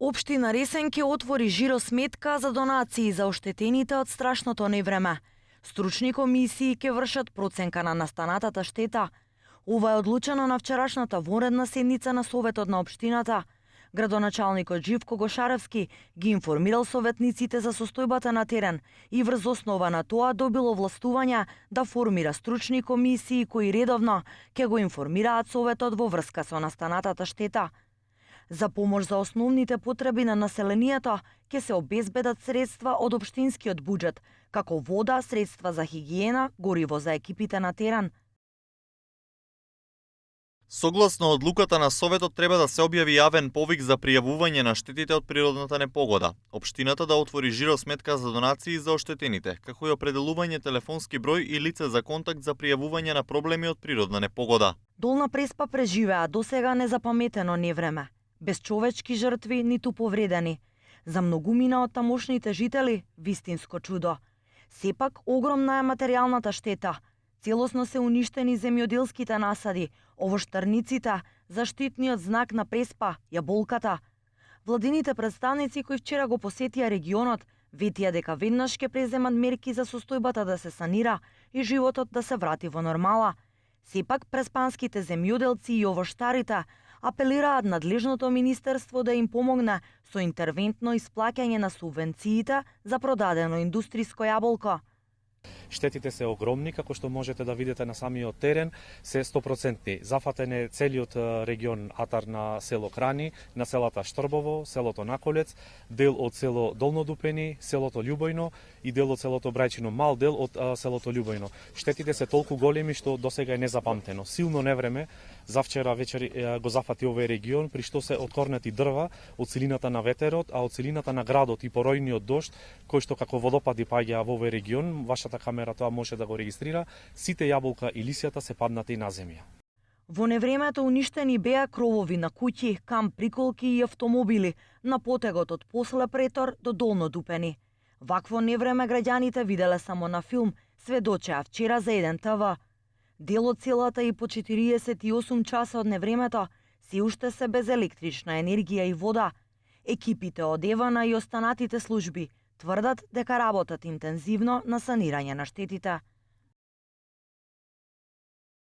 Општина Ресен ќе отвори жиро сметка за донации за оштетените од страшното невреме. Стручни комисии ќе вршат проценка на настанатата штета. Ова е одлучено на вчерашната вонредна седница на Советот на општината. Градоначалникот Живко Гошаревски ги информирал советниците за состојбата на терен и врз основа на тоа добил овластувања да формира стручни комисии кои редовно ќе го информираат Советот во врска со настанатата штета. За помош за основните потреби на населението ќе се обезбедат средства од општинскиот буџет, како вода, средства за хигиена, гориво за екипите на терен. Согласно одлуката на Советот треба да се објави јавен повик за пријавување на штетите од природната непогода. Општината да отвори жиро сметка за донации за оштетените, како и определување телефонски број и лице за контакт за пријавување на проблеми од природна непогода. Долна Преспа преживеа досега незапаметено невреме, без човечки жртви ниту повредени. За многумина од тамошните жители вистинско чудо. Сепак огромна е материјалната штета. Целосно се уништени земјоделските насади, овоштарниците, заштитниот знак на Преспа, јаболката. Владините представници кои вчера го посетија регионот, ветија дека веднаш ќе преземат мерки за состојбата да се санира и животот да се врати во нормала. Сепак преспанските земјоделци и овоштарите апелираат надлежното министерство да им помогне со интервентно исплаќање на субвенциите за продадено индустриско јаболко. Штетите се огромни, како што можете да видите на самиот терен, се 100%. Зафатен е целиот регион Атар на село Крани, на селата Штрбово, селото Наколец, дел од село Долно Дупени, селото Љубојно и дел од селото Брајчино, мал дел од селото Љубојно. Штетите се толку големи што досега е незапамтено. Силно невреме завчера вечер го зафати овој регион, при што се откорнати дрва од силината на ветерот, а од силината на градот и поројниот дожд, кој што како водопади паѓа во овој регион, вашата камера тоа може да го регистрира, сите јаболка и лисјата се паднати на земја. Во невремето уништени беа кровови на куќи, камп приколки и автомобили на потегот од После Претор до Долно Дупени. Вакво невреме граѓаните виделе само на филм, сведочеа вчера за 1 ТВ. Дел од целата и по 48 часа од невремето се уште се без електрична енергија и вода. Екипите од ЕВН и останатите служби тврдат дека работат интензивно на санирање на штетите.